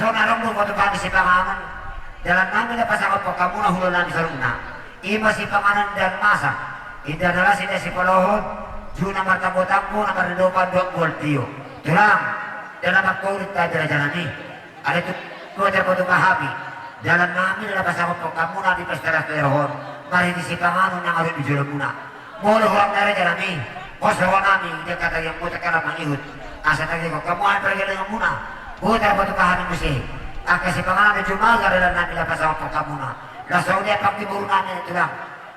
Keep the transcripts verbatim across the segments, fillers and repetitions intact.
Adong do patupaon ni sipanganon dalan nami na pasangaphon hamuna hulahula nami saluhutna. I ma sipanganon indahan masa, indahan las, indahan sipolohon, juna martambotambot na mardodopan dohot mual tio. Tulang, dalan mangkolit tahe raja nami. Alai tu, tu aja patupa hami dalan nami na pasangaphon hamuna di pesta las ni roha on, marhite sipanganon na adong di jolomuna. Molo holan na raja nami, pos roha nami, dia kata yang buta kala mangihut. Asa tagi kok kamu apa lagi dengan muna? Buta patupa hami muse. Angka sipanganon cuma gara dalan nami na pasangaphon hamuna. Las songon i ampang ni boru nami, tulang.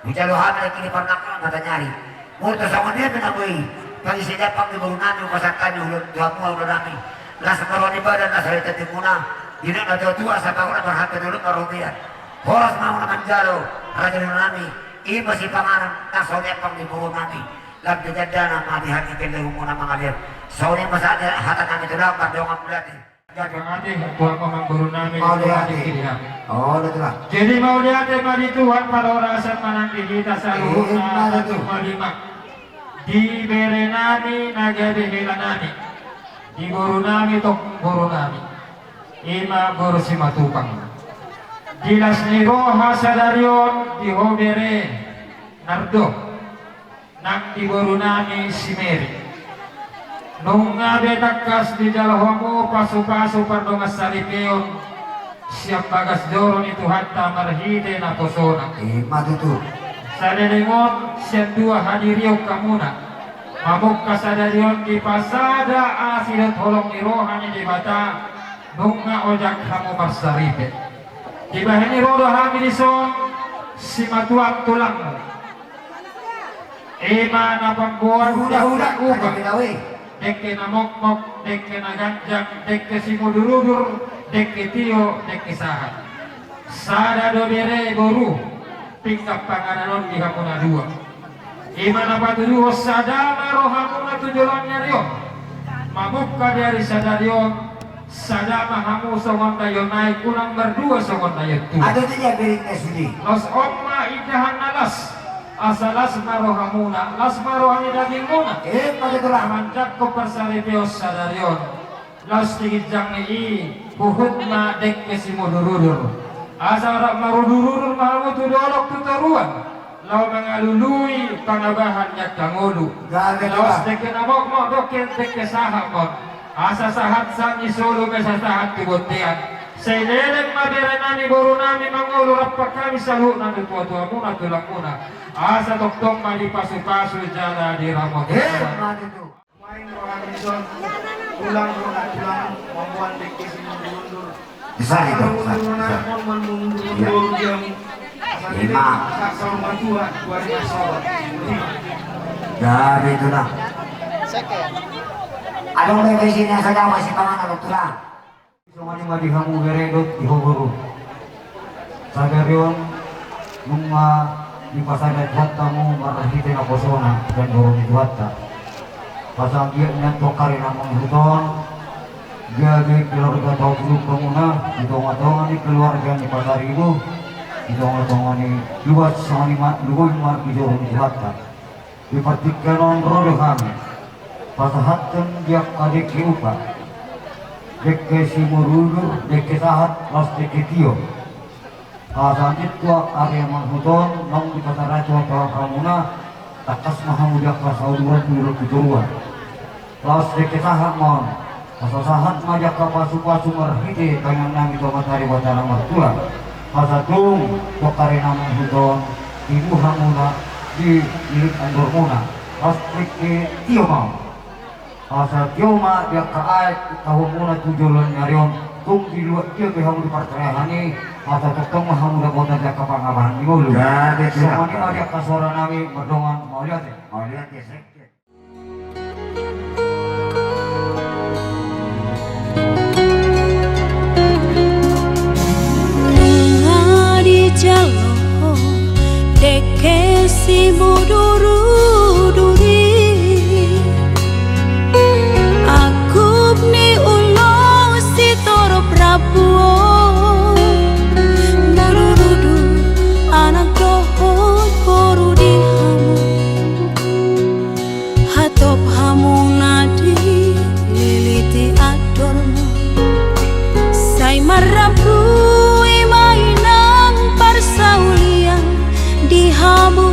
Hujalo hami lagi di parnangkok matanyari. Molo songon dia pe na boi. Pagi sida ampang ni boru nami, upasahat hami hulahula, tu hamu hulahula nami. Las ma roha ni badan, las roha ni tondimuna. Di na tuatua, sapanganon marhata dulu marobian. Horas ma muna manjalo raja ni hulahula nami. I ma sipanganon na songon i ampang ni boru nami. Lam di gandana ma di hami pelle umuna mangalian. Songon i ma saja hata nami, tulang, pardongan mauliate. Gabe mate Tuhan, amangboru nami. Mauliate. Mauliate. Jadi mauliate ma di Tuhan parhorasan manang di hita saluhutna. Ima tutu. Di bere nami na gabe hela nami, di boru nami tong boru nami, ima boru Simatupang. Di las ni roha sadari on di ho bere Nardo nang di boru nami si Meri. Nunga be tangkas dijalo hamu pasupasu pardongan saripeon sian bagas joro ni Tuhanta marhite naposona. Ima tutu. Saleleng on sian dua hadirion hamuna. Mamungka sadari on dipasada asi dohot holong ni roha ni Debata, nunga ojak hamu marsaripe. Dibahen i ro do hami dison simatuam tulangmu. Ima na pamboan dengke na mokmok, dengke na ganjang, dengke simudurudur, dengke tio, dengke sahat. Sada do bere boru, pinggan panganon on di hamu na dua. Ima na patuduhon sada ma rohamuna tu joloan ni ari on. Mamungka di ari sadari on, sada ma hamu songon daion aek, unang mardua songon daion tuak. Laos on ma indahan na las, asa las ma rohamuna, las ma roha ni dagingmuna. Manjangkon parsaripeon sadari on. Laos di ginjang ni i huhut ma dengke simudurudur. Asa rap marudurudur ma hamu tu dolok tu toruan. Laho mangalului pangabahan ni angka ngolu. Laos dengke na mokmok dohot dengke sahat ma on. Asa sahat sahat ni solu, asa sahat tu bontean. Sai leleng ma bere nami boru nami mangolu rap hami saluhutna tu tuatuamuna tulangmuna. Asa tongtong ma dipasupasu jala diramoti Tuhan. Main roha ni son, tulang roha tulang, mamboan dengke simudurudur. Bisa itu, bisa, bisa. Iya. Ima. Jadi tulang. Adong do di sini saja masih pangan adong tulang. Songon i ma di hamu bere dohot di ho boru. Sadari on nunga dipasada Tuhanta hamu marhite naposona sian joro ni Tuhanta. Pasahat anggiat nian tu angka ari na mangihut on, gabe keluarga tahu buruk hamuna di tongatonga ni keluarga ni Pasaribu, di tongatonga ni luat, songon i ma luat ma di joro ni Tuhanta. Di partingkian on ro do hami pasahathon di angka dengke upa, dengke simudurudur, dengke sahat, laos dengke tio. Asa antik tu ari mangihut on naung dipasada Tuhanta hamuna, tangkas ma hamu di angka sauduran tu dolok tu toruan. Laos dengke sahat ma on. Asa sahat ma di angka pasupasu marhite tangiang nami tu Amanta Debata na martua. Asa tung tu angka ari na mangihut on, tibu hamuna di ilik andormuna. Laos dengke tio ma on. Asa tio ma di angka aek tahuonmuna tu joloan ni ari on. Tung di luat tio pe hamu di partangiangan i, asa tongtong ma hamu dapotan di angka pangabahan ni ngolu. Songon i ma di angka suara nami, mardongan mauliate. Mauliate. Nunga dijalo dengke simudurudur i, angkup ni ulaon sitorop rambu on, mudurudur anak dohot boru di hamu. Marrambu i ma inang parsaulian di hamu,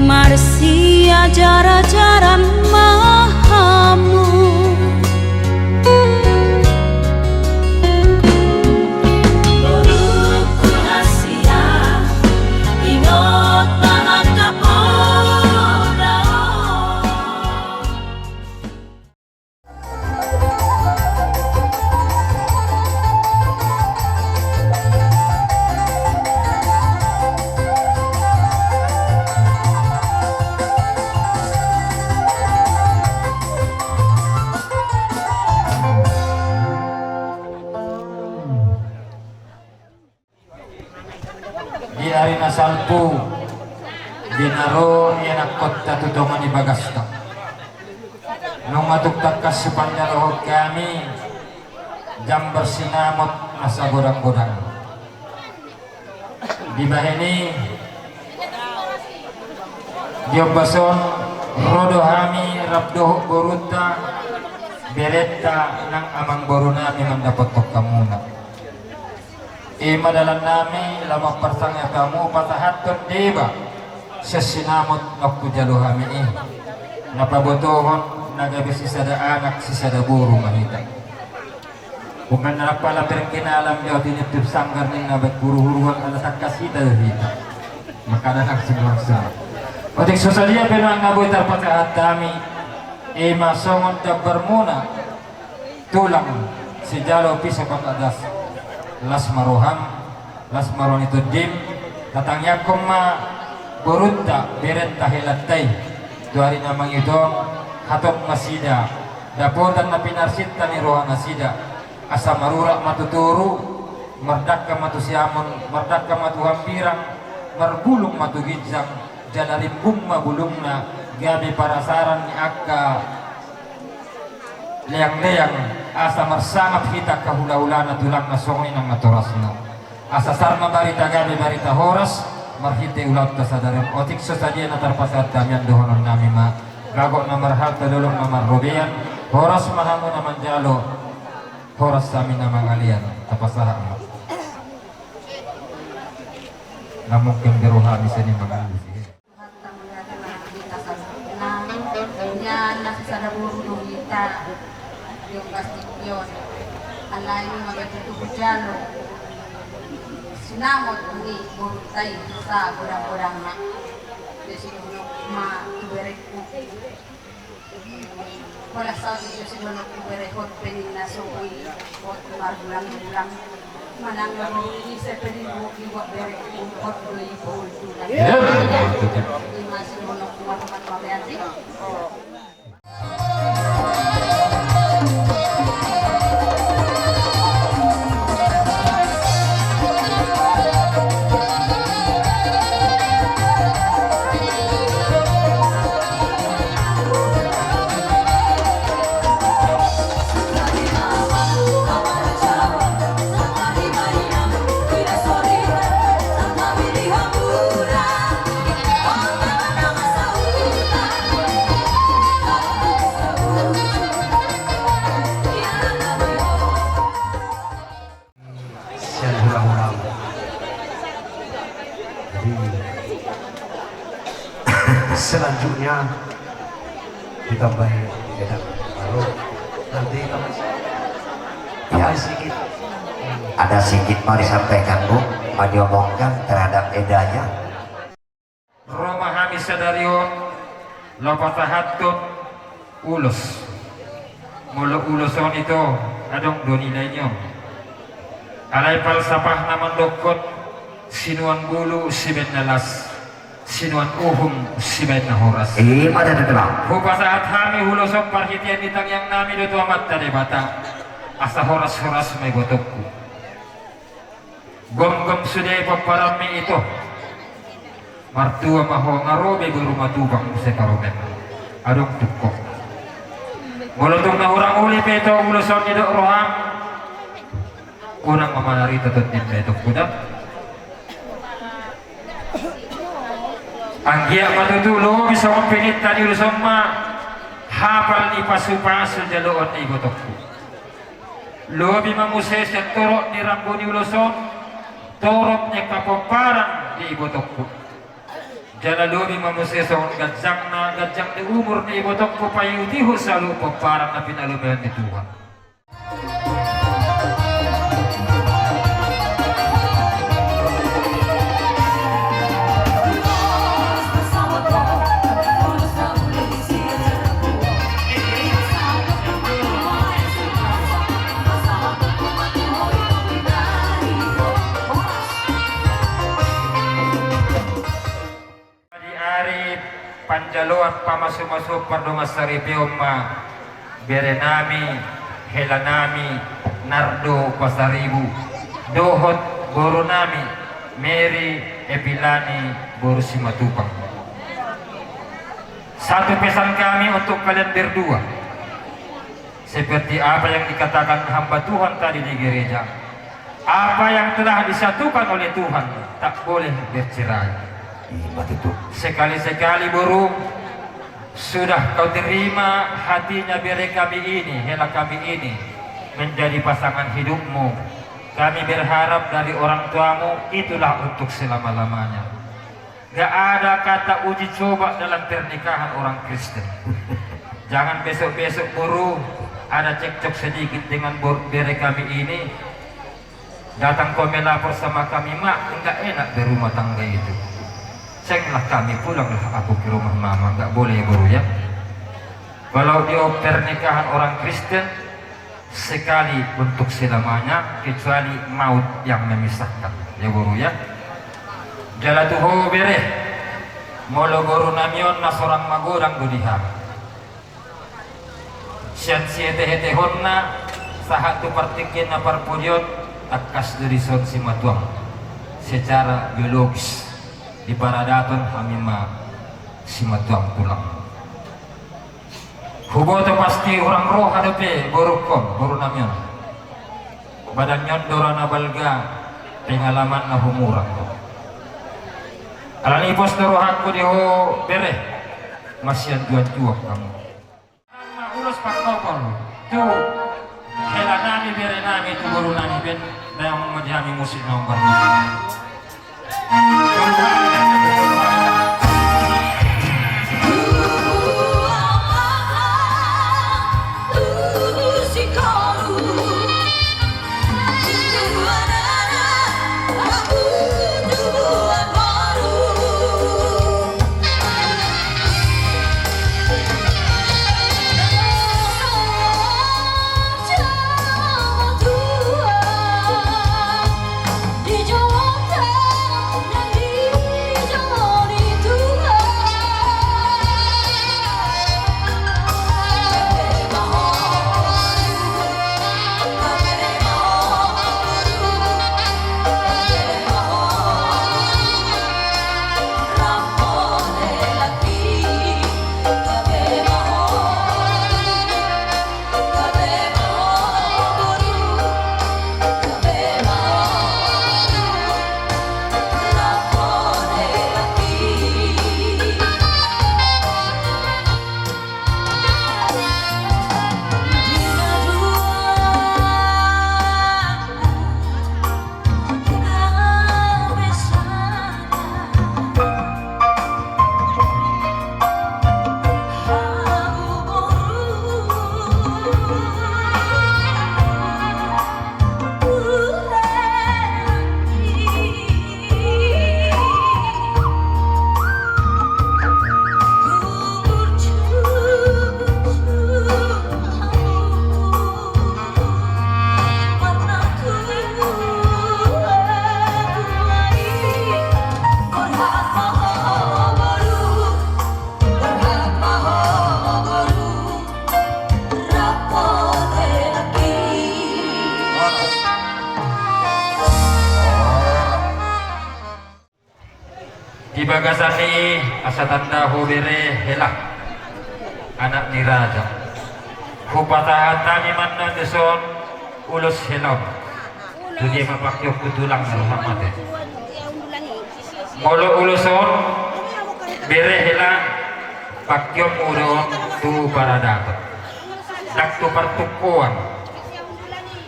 marsiajarajaran ma hamu. Di ari na salpu, di na ro ianakkonta tu tonga ni bagasta, nunga tung tangkas hupanjalohon hami jambar sinamot na sagodanggodang. Dibahen i, di ombas on ro do hami rap dohot borunta, berenta nang amangborunami mandapothon hamuna. I ma dalannami laho mamparsangapi hamu pasahathon deba sian sinamot na hujalo hami i, na pabotohon na gabe sisada anak sisada boru ma hita. Umbahen na pala perkenalan do tiniptip sanggar ninna baen huruhuruan ala tangkas hita do hita. Mangkada langsung langsung. Otik so sadia pe nuaeng na boi tarpasahat hami, i ma songon jambarmuna. Tulang sijalo pisok atas. Las ma roham, las ma roha ni tondim. Tatangiangkon ma borunta, berenta, helanta i tu ari na mangihut on, hatop nasida dapotan na pinarsinta ni rohanasida. Asa marurat ma tu toru, mardangka ma tu siamun, mardangka ma tu hambirang, marbulung ma tu ginjang, jala rimbung ma bulungna, gabe parasaran ni angka leangleang, asa marsangap hita angka hulahulana, tulangna songon i nang natorasna. Asa sar ma barita gabe, barita horas, marhite ulaonta sadari on. Otik so sadia na tarpasahat hami, dohononnami ma: Bagot na marhalto, dolok na marrobean, horas ma hamu na manjalo, horas hami na mangalean. Tapasahat ma. Na mungkin be rohami sian i mangalusi. Tuhanta mauliate ma di hita saluhutna, nian na sisada boru do hita di ombas tingki on. Alai nunga be tutu hujalo sinamot ni borunta i sagodanggodangna. Jadi sidohononku ma tu berengku. Horas saut i do sidohononku, berehon pe ninna, so boi hot margulanggulang. Manang na boi ise pe di luhut, di luhut berengku, hot do i bohultu. Ima sidohononku, marhamat ma be ate. Sian hulahula. Jadi, selanjutnya ditambahi eda. Baru nanti tambahi. Ya. Tambahi sikit. Ada sikit mau disampaikan, Bu, mau diomongkan terhadap edanya. Ro ma hami sadari on laho pasahathon ulos. Molo ulos on ito, adong do nilai ni on. Alai palsapahna mandokkon: sinuan gulu sibaen na las, sinuan uhum sibaen na horas. Ima da, Tulang. Hupasahat hami ulos on parhitean ni tangiangnami do tu Amanta Debata, asa horashoras ma ibotongku. Gomgom sude pomparanmi ito. Martua ma ho, nga ro be boru Matubang muse parumaen. Adong tung ho. Molo tung na hurang uli pe ito ulos on didok roham, unang ma manarita tondim be ito, kuda. Anggiat ma tutu lobi songon pininta ni ulos on ma hapal ni pasupasu jaloon ni ibotongku. Lobi ma muse sian torop ni rambu ni ulos on, torop ni angka pomparan di ibotongku. Jala lobi ma muse songon ganjangna, ganjang ni umur ni ibotongku, paihutihut saluhut pomparan na pinalumeon ni Tuhan. Di ari panjaloan pamasumasuon pardongansaripeon ma berenami, helanami, Nardo Pasaribu, dohot borunami, Mary Epilani boru Simatupang. Satu pesan kami untuk kalian berdua. Seperti apa yang dikatakan hamba Tuhan tadi di gereja, apa yang telah disatukan oleh Tuhan tak boleh bercerai. Ima tutu. Sekali-sekali, boru, sudah kau terima hatinya bere kami ini, hela kami ini, menjadi pasangan hidupmu. Kami berharap dari orang tuamu itulah untuk selama-lamanya. Gak ada kata uji coba dalam pernikahan orang Kristen. Jangan besok-besok, boru, ada cekcok sedikit dengan bor-, bere kami ini, datang kau melapor sama kami, "Mak, nggak enak berumah tangga itu." Cenglah kami, pulanglah aku ke rumah mama. Nggak boleh, boru, ya. Kalau di pernikahan orang Kristen, sekali untuk selamanya, kecuali maut yang memisahkan. Ya, boru, ya. Jala tu ho, bere, molo borunami on na sorang magodang do di hami. Sian sihetehetehonna sahat tu partingkian na parpudi on, tangkas do dison Simatuang. Secara biologis, di paradaton hami ma Simatuang tulang. Huboto pasti hurang roha dope borungkon, borunami on. Badanna on do ra na balga, pengalamanna humurang do. Alani i pos do rohangku di ho, bere, masianjuanjuan hamu. Ulos parpopol tu helanami, berenami, tu borunami, baen damang ma di hami musik na hombar. Di bagasan ni i, asa tanda ho bere hela, anak ni raja. Hupatahan hami ma annon dison ulos hela on. Tu dia ma pangkeonku tulang na roham ate. Molo ulos on, bere hela, pangkeonmu do on tu paradaton. Ndang tu partungkoan.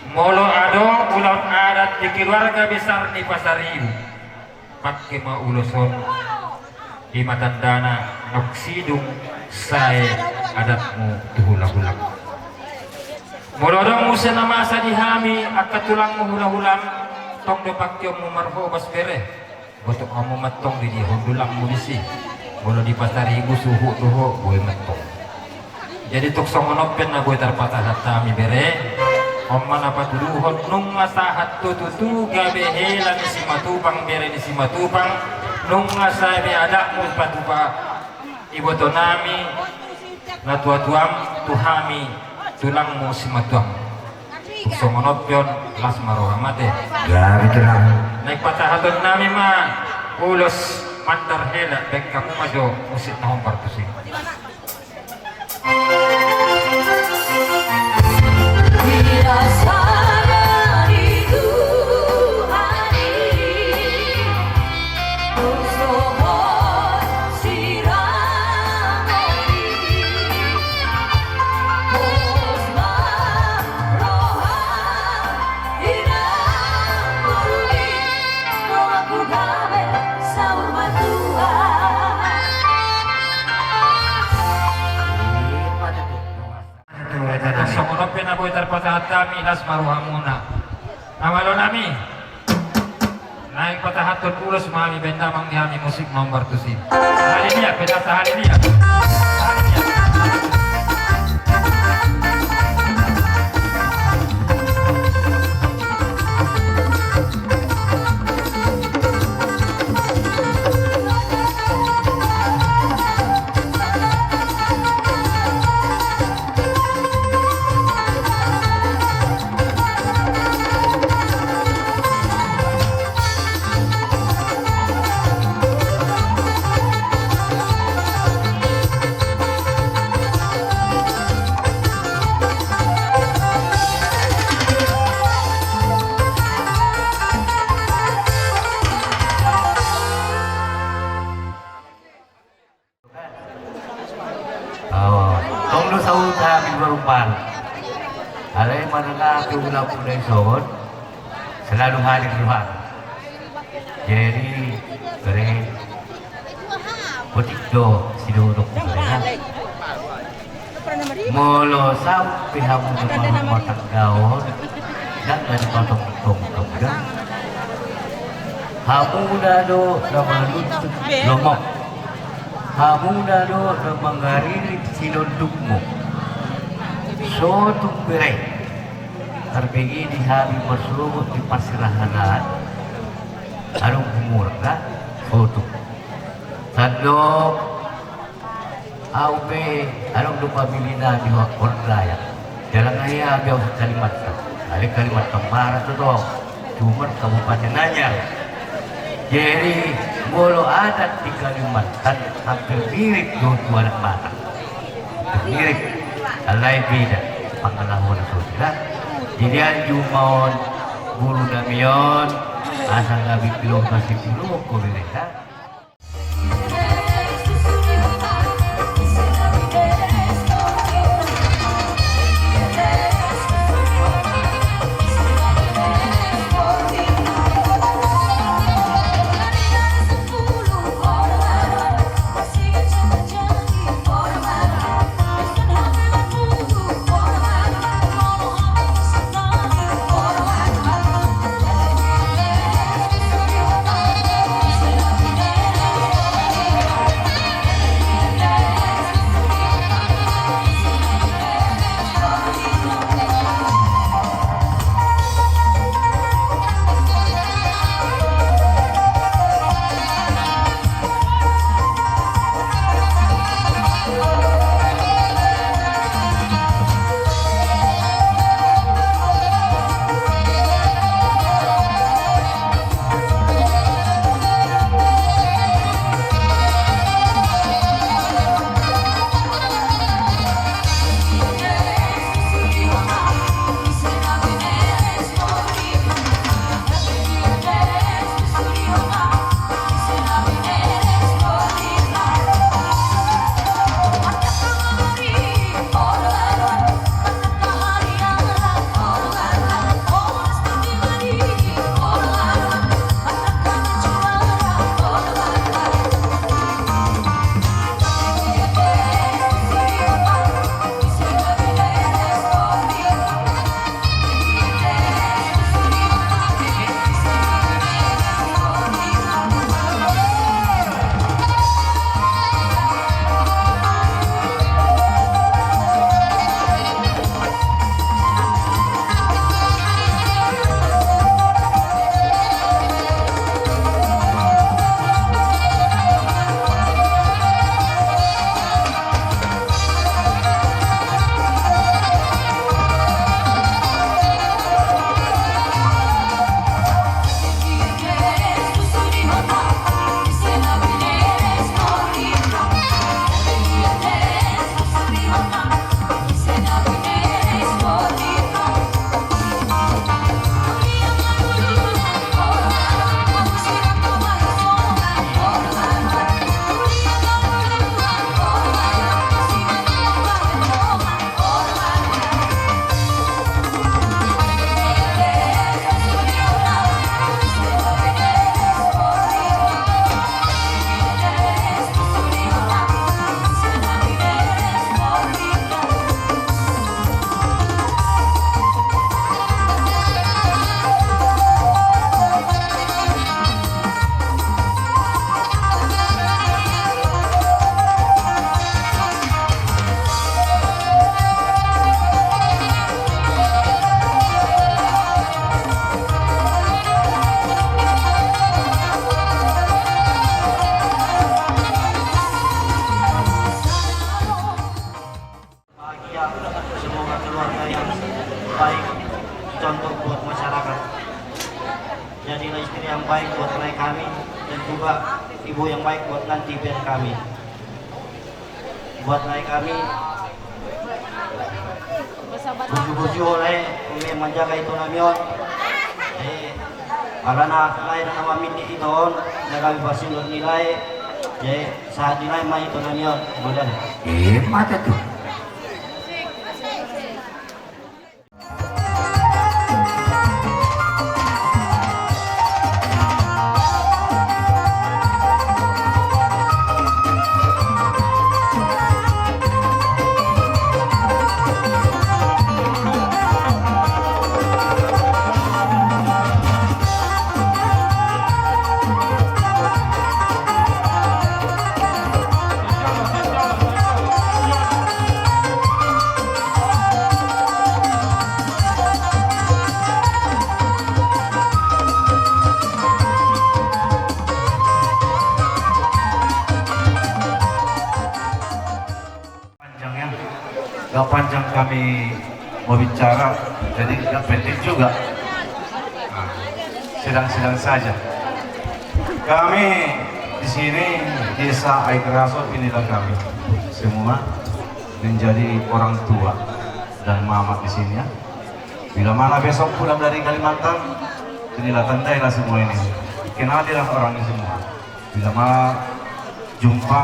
Molo adong ulaon adat di keluarga besar ni Pasaribu, pangke ma ulos on, i ma tandana naung sidung sae adatmu tu hulahulam. Molo adong muse na masa di hami angka tulangmu hulahulam, tong do pangkeonmu marhobas bere. Boto hamu mantong di dia hondulangmu disi. Molo di Pasaribu suhut do ho, boi mantong. Jadi tung songon on pe na boi tarpatahat hami bere. On ma na patuduhon nunga sahat tu tutu gabe hela ni Simatupang, bere ni Simatupang. Nunga sae be adatmu patupa iboto nami, natuatuam, tu hami tulangmu Simatuam. Songon on pe on, las ma roham ate. Gabe tulang. Naeng patahaton nami ma ulos mandar hela, baen hamu ma jo musik na hombar tusi. Songon on pe na boi tarpatahat hami, las ma rohamuna. Na malo nami. Naeng patahathon ulos ma hami, baen damang di hami musik na hombar tusi. Haleluya, pedasa haleluya. Tong do sahuta di baru-baru. Alai manang api ulang puna ison, selalu hadir Tuhan. Jadi, bere, botik do sidodok bere. Molo sampe hamu na marumah tangga on, ndang na dipatongtong hamu da. Hamuna do na manuntut lomo. Hamuna do na mangaririt sinondukmu. Sotung bere. Tarbege di hami marsogot di parserahanan. Adong umur na sotung. Tandok. Au pe, adong do pamilina di Hornraya. Jala nga hea be au Kalimantan. Alai Kalimantan Barat do tong. Cuman Kabupaten Anyar. Jadi, molo adat di Kalimantan, hampir mirip do tu adat Batak. Hampir mirip. Alai beda. Pangalaho na so beda. Jadi, anju ma on, boru nami on, asa gabe pilong kasih pilong ko beda. Jadilah istri yang baik buat lae kami dan juga ibu yang baik buat nanti bere kami. Buat lae kami, burju-burju ho lae, eme manjaga ito nami on. Eh, alana lae na mamillit ito on, na gabe parsiluhon ni lae. Jadi sahat ni lae ma ito nami on. Boleh. Eh, mata tu. Panjang ya, nggak panjang kami mau bicara, jadi nggak pendek juga. Nah, sedang-sedang saja. Kami di sini, Desa Aek Raso, inilah kami semua menjadi orang tua dan mama di sini ya. Bila mana besok pulang dari Kalimantan, inilah tandailah semua ini. Kenalilah orangnya semua. Bila mana jumpa,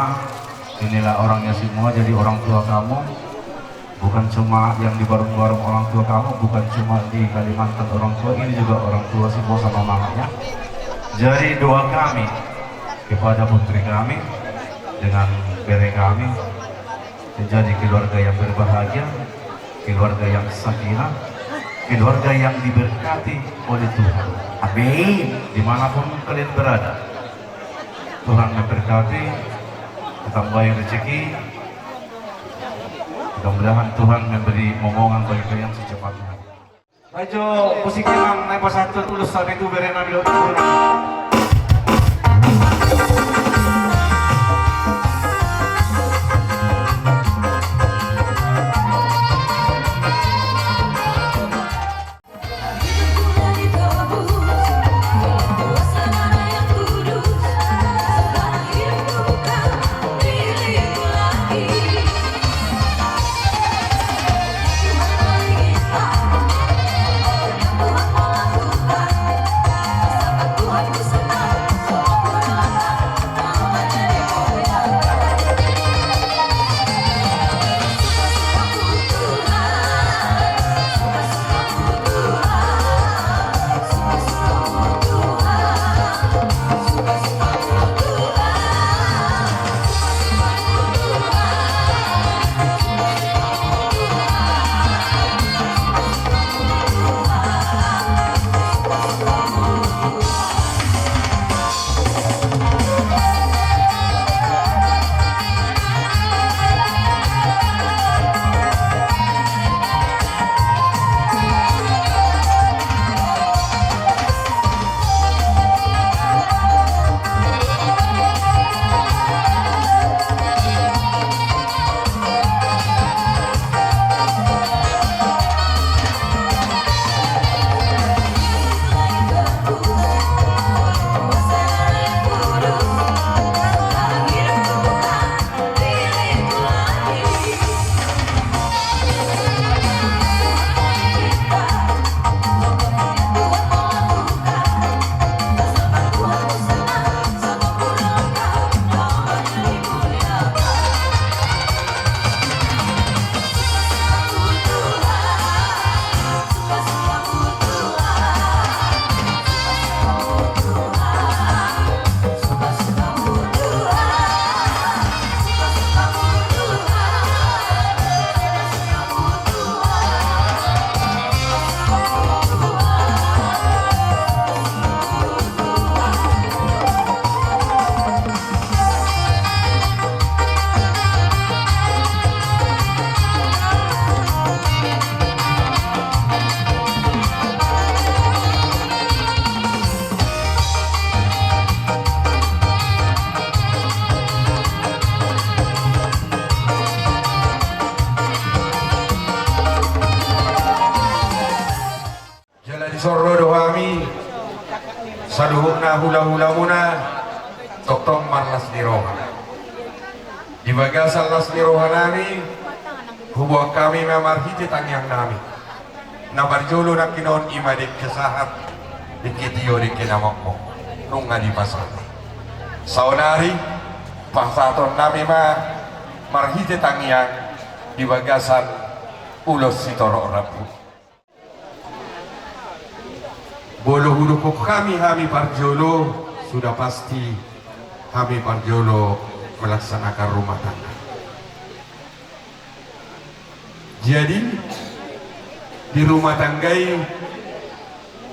inilah orangnya semua, jadi orang tua kamu. Bukan cuma yang di warung-warung orang tua kamu, bukan cuma di Kalimantan orang tua, ini juga orang tua semua sama mamanya. Jadi doa kami kepada putri kami dengan bere kami, menjadi keluarga yang berbahagia, keluarga yang sakinah, keluarga yang diberkati oleh Tuhan. Amin. Dimanapun kalian berada, Tuhan memberkati, ditambahi rezeki. Mudah-mudahan Tuhan memberi momongan bagi kalian secepatnya. Rajo musik yang naik pas satu tulus sampai itu bere nami lo. Saluhutna hulahulamuna tongtong marlas ni roha. Di bagasan las ni rohanami, huboan hami ma marhite tangiangnami. Na parjolo nangkin on i ma dengke sahat, dengke tio, dengke na mokmok. Nunga dipasahat. Saonari, pasahatonnami ma marhite tangiang di bagasan ulos sitorop rambu. Molo hudok hami, hami parjolo, sudah pasti hami parjolo melaksanakan rumah tangga. Jadi, di rumah tangga i,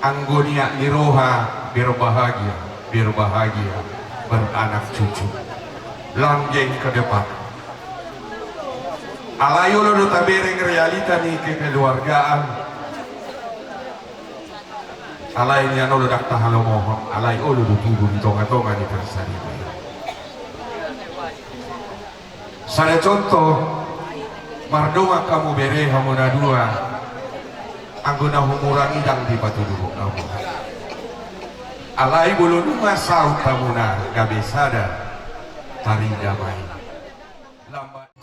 anggo niat ni roha, berbahagia, berbahagia, beranak cucu, langgeng ke depan. Alai olo do tabereng realita ni kekeluargaan. Alai nian olo ndang tahalomohon, alai olo do tubu di tongatonga ni parsaripeon. Sada contoh, mardongan hamu bere hamu na dua, anggo na humurangi ndang dipatuduhon hamu. Alai molo nunga saut hamuna gabe sada, tarida ma i. Lambat.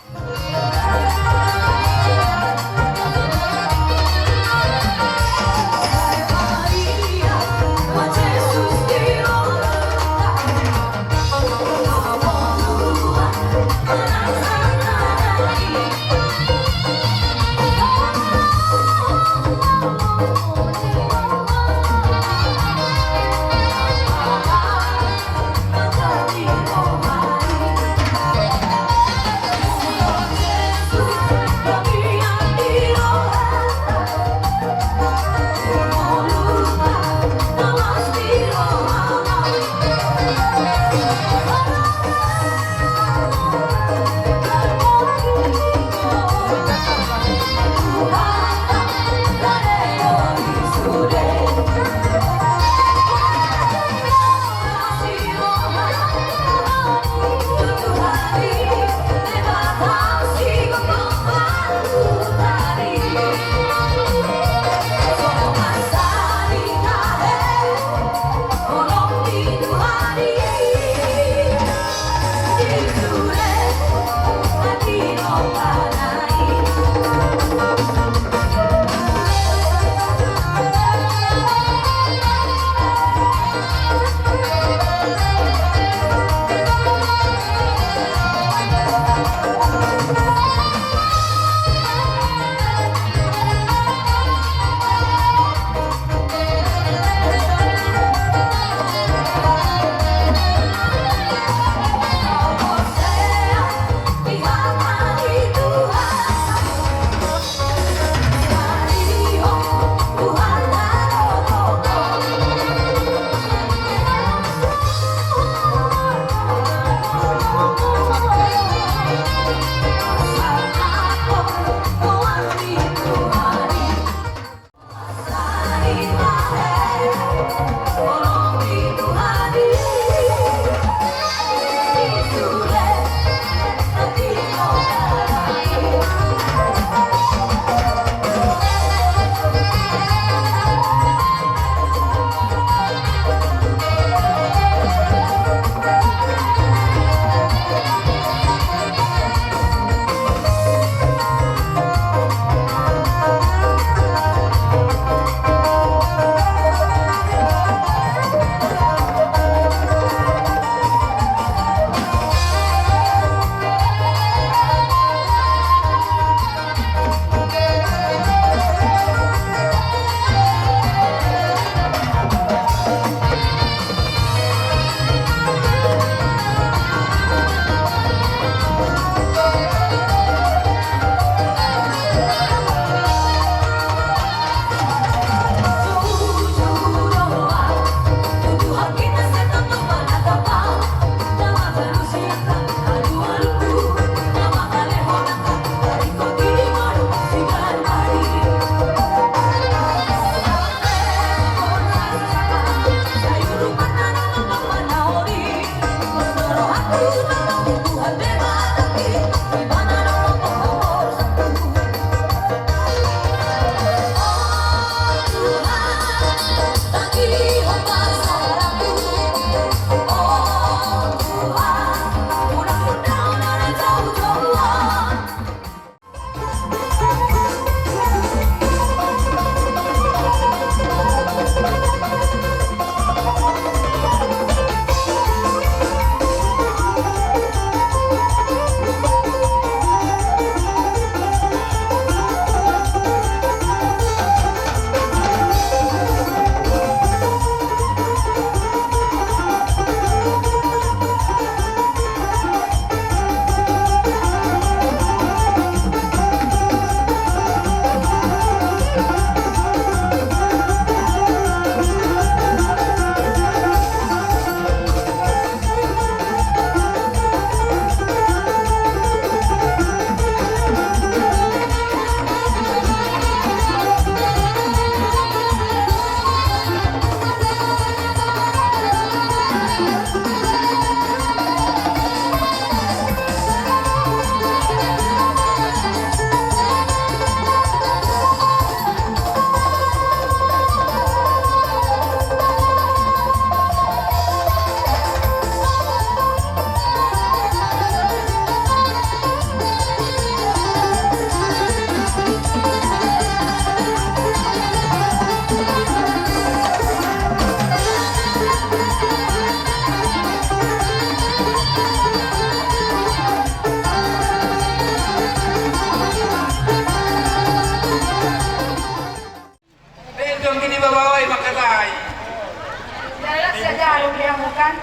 Ayo dia bukan.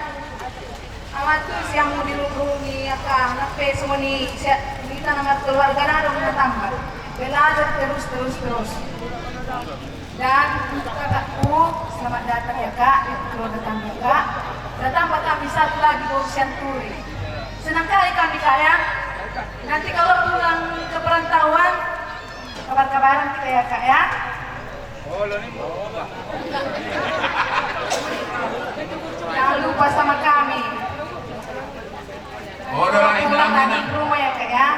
Amat tu siang mau dilunglungi ya kan. Sampe songon i sia, kita nama keluarga na dong na tambah. Belajar terus, terus, terus. Dan untuk kakakku, selamat datang ya kak, di keluarga kami ya kak. Datang kami satu lagi baru Sianturi. Senang kali kami kak ya. Nanti kalau pulang ke perantauan, kabar-kabaran kita ya kak ya. Jangan lupa sama kami. Pulang nanti ke rumah ya kak ya.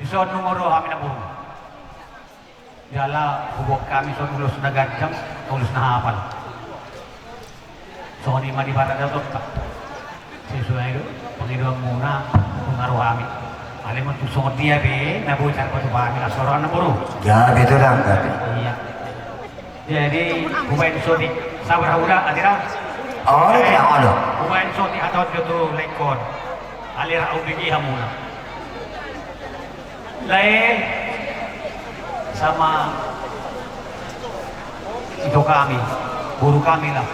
Dison nunga ro hami na boru. Jala huboan hami songon ulos na ganjang, ulos na hapal. Songon i ma di paradatonta. Sesuai do pangidoanmuna nunga ro hami. Alai ma tung songon dia pe na boi tarpatupa hami las roha na boru. Jadi tulang, jadi. Iya. Jadi hubaen sotik, sabar hamu da, atik da. Olo, tulang, olo. Hubaen sotik hatahon jo tu laengkon. Alai rap umbege hamuna. Lae, sama ito kami, boru kami lah.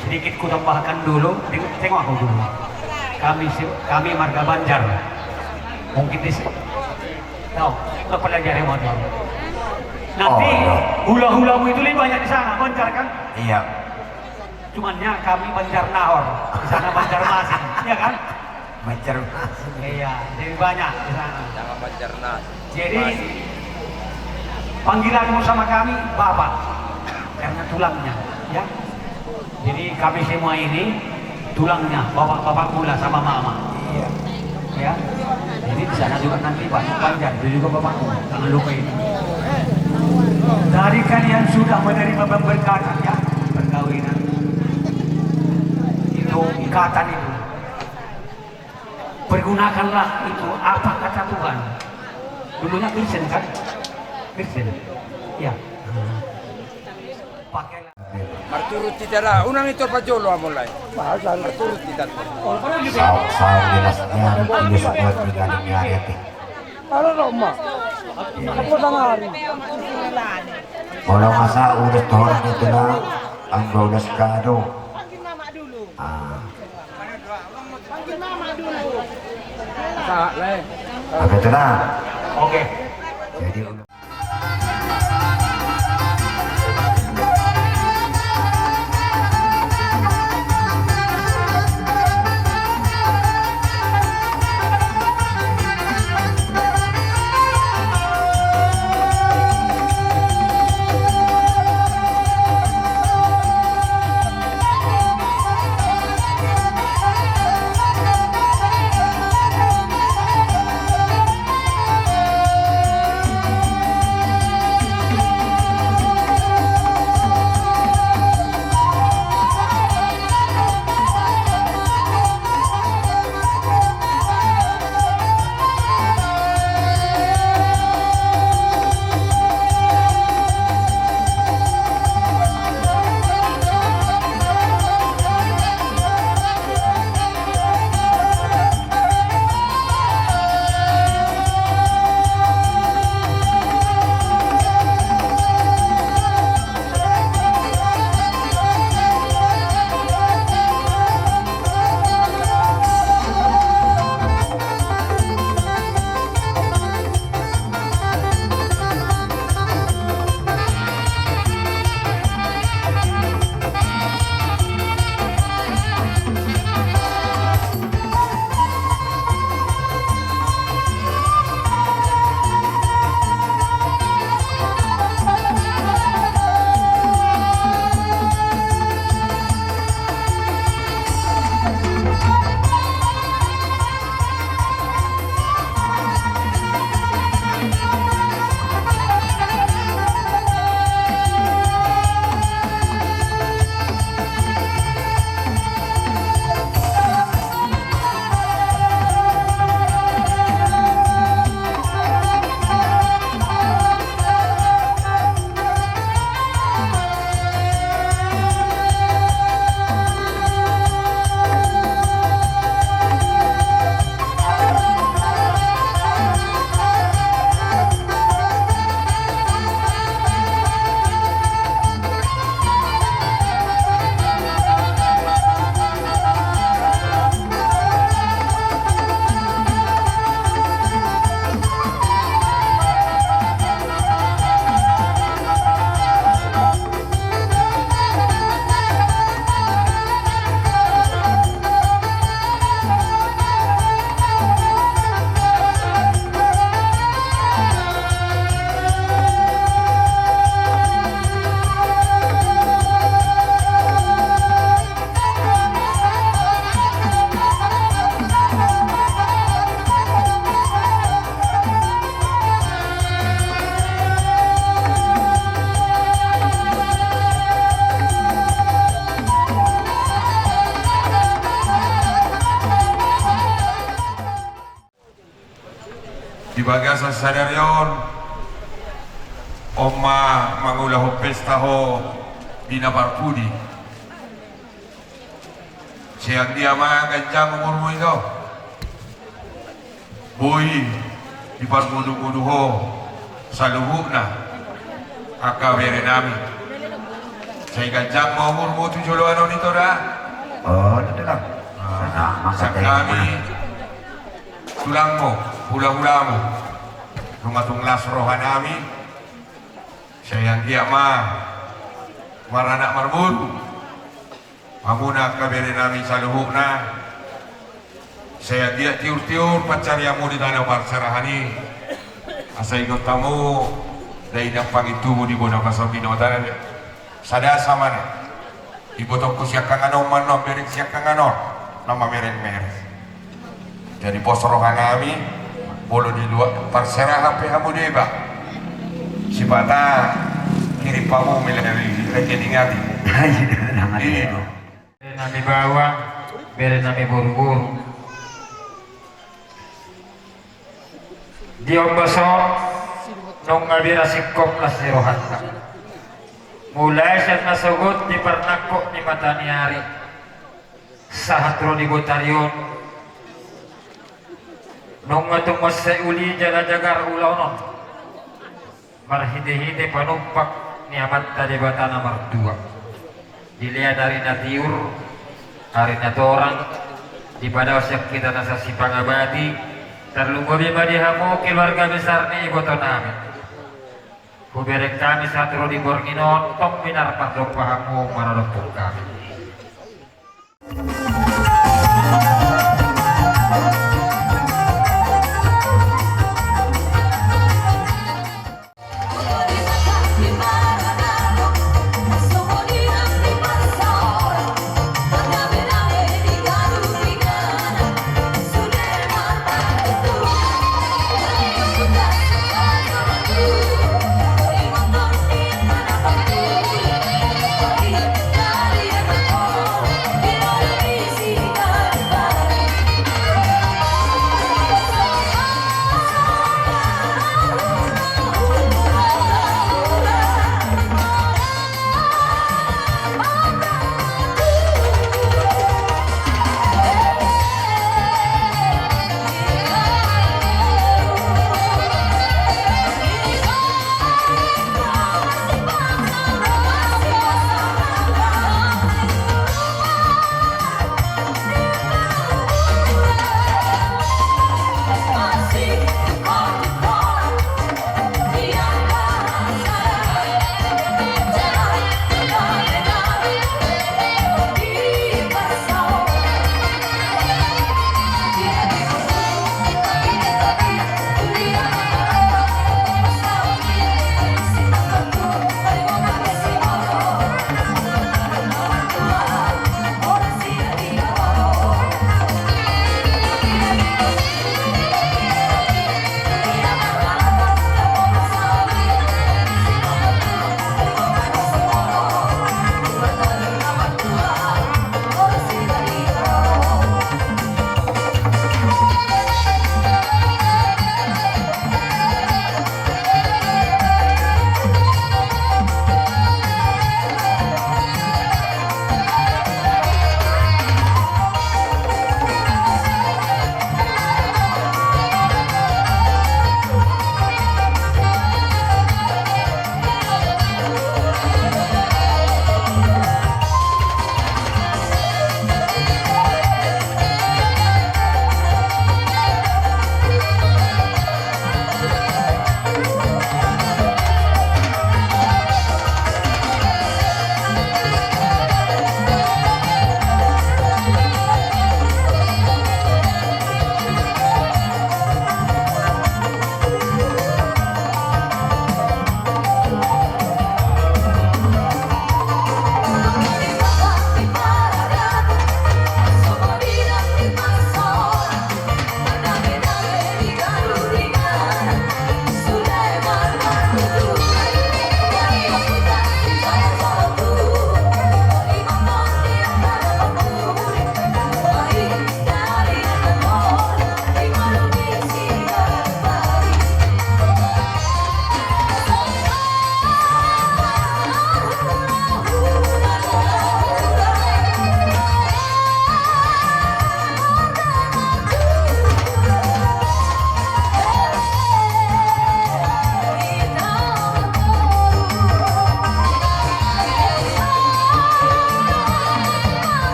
Sedikit kutambahkan dulu, tengok, tengok aku dulu. Kami si-, kami marga Banjar. Mungkin di si-, tahu, udah pelajari modal. Nanti, oh, iya, hula-hulamu itu lebih banyak di sana, Banjar kan? Iya. Cuman ya kami Banjarnahor, di sana Banjarmasin, ya kan? Banjarmasin. Iya, jadi banyak di sana. Jangan Banjarnas. Jadi, panggilanmu sama kami Bapak, karena tulangnya, ya. Jadi kami semua ini tulangnya, bapak-bapak pula sama mama. Iya. Ya. Jadi di sana juga nanti Pak Panjar, itu juga bapakku, jangan lupa ini. Dari kalian sudah menerima pemberkatan ya, perkawinan. Itu ikatan itu. Pergunakanlah itu, apa kata Tuhan. Dulunya Kristen kan? Kristen. Ya. Pakailah. Marturut hita da, unang i tor parjolo, amang lae. Marturut hita. Saut, saut di las nian, ilu saut di las nian, ya, ti. Halo, Roma. Apa sangari? Molo masa udah tohon itu lah, anggo udah sekado. Ah. Apa itu lah? Oke. Jadi Di bagasan sadari on, on ma mangulahon pesta ho di na parpudi. Sai anggiat ma ganjang umurmu ito. Boi diparmudu-mudu ho saluhutna angka berenami. Sai ganjang ma umurmu tu joloan on ito da. Oh, ito da. Ah, sangkami tulangmu, hulahulamu, nunga tung las rohanami. Sai anggiat ma maranak marboru hamuna angka berenami saluhutna. Sai anggiat tiur-tiur pansarianmu di tano parserahan i. Asa ingot hamu, dainang pangintubu di bona pasambinoto. Sada samana. Ibotongku siangkangan on ma annon, bereng siangkangan on na mamereng-mereng. Jadi pos rohanami, Molo di luar parserahan pe hamu deba, sipata kirim hamu melalui rekening api. Iya. Bere nami baoa, bere nami boruboru. Di ombas on nunga bira singkop las ni rohanta. Mulai sian na sogot di parnangkok ni mata ni ari sahat ro di botari on, nunga tung mansai uli jala jagar ulaon on. Marhitehite panumpak ni Amanta Debata na martua, dilean ari na tiur, ari na torang, dipadaoshon hita nasa sipangabati, tarlumobi ma di hamu keluarga besar ni iboto nami. Hubereng hami sahat ro di borngin on, tong minar pardompahanmu maradophon hami.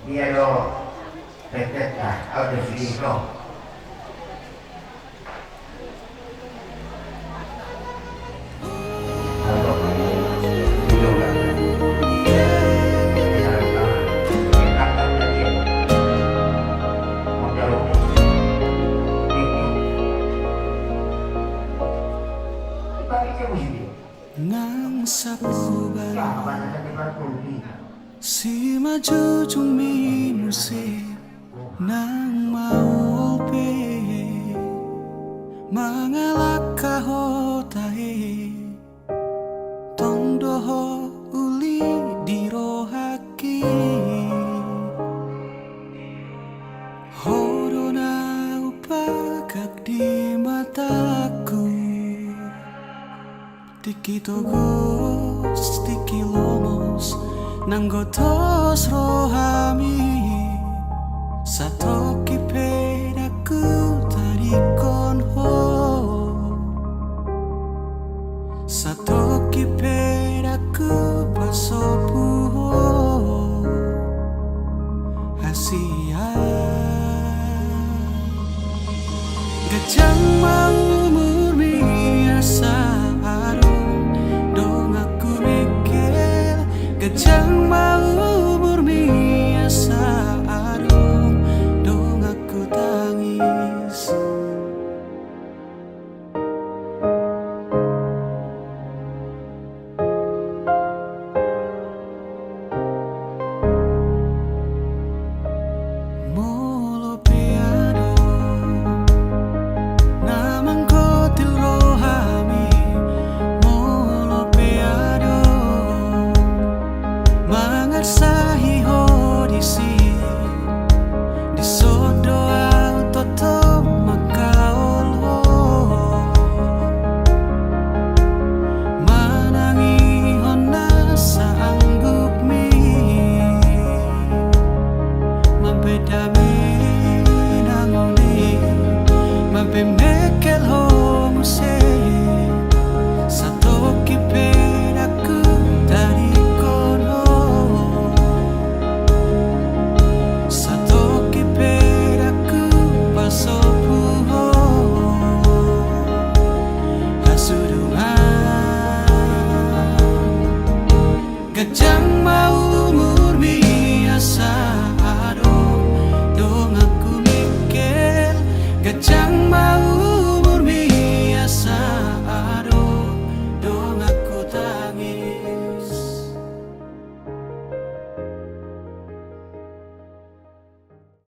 Ia do, pendeta, au do sini do. Nang sapuban simanjujungmi muse, nang maol pe mangalangka ho tahe, tong do ho uli di rohangki. Ho do na hupangkak di matangku. Tingki togos, tingki lomos, nanggo tos rohami, satongkin pe ndang hutadingkon ho, satongkin pe ndang hupasobu ho. Hasian. Ganjang ma umurmi asa adong donganku mengkel, ganjang ma umurmi asa adong donganku tangis. Molo pe adong na manggotil rohami, molo pe adong mangarsahi ho disi, dison do ahu tongtong mangkaol ho. Manang ihon na saanggupmi, mambaen dame na uli, mambaen mengkel ho muse.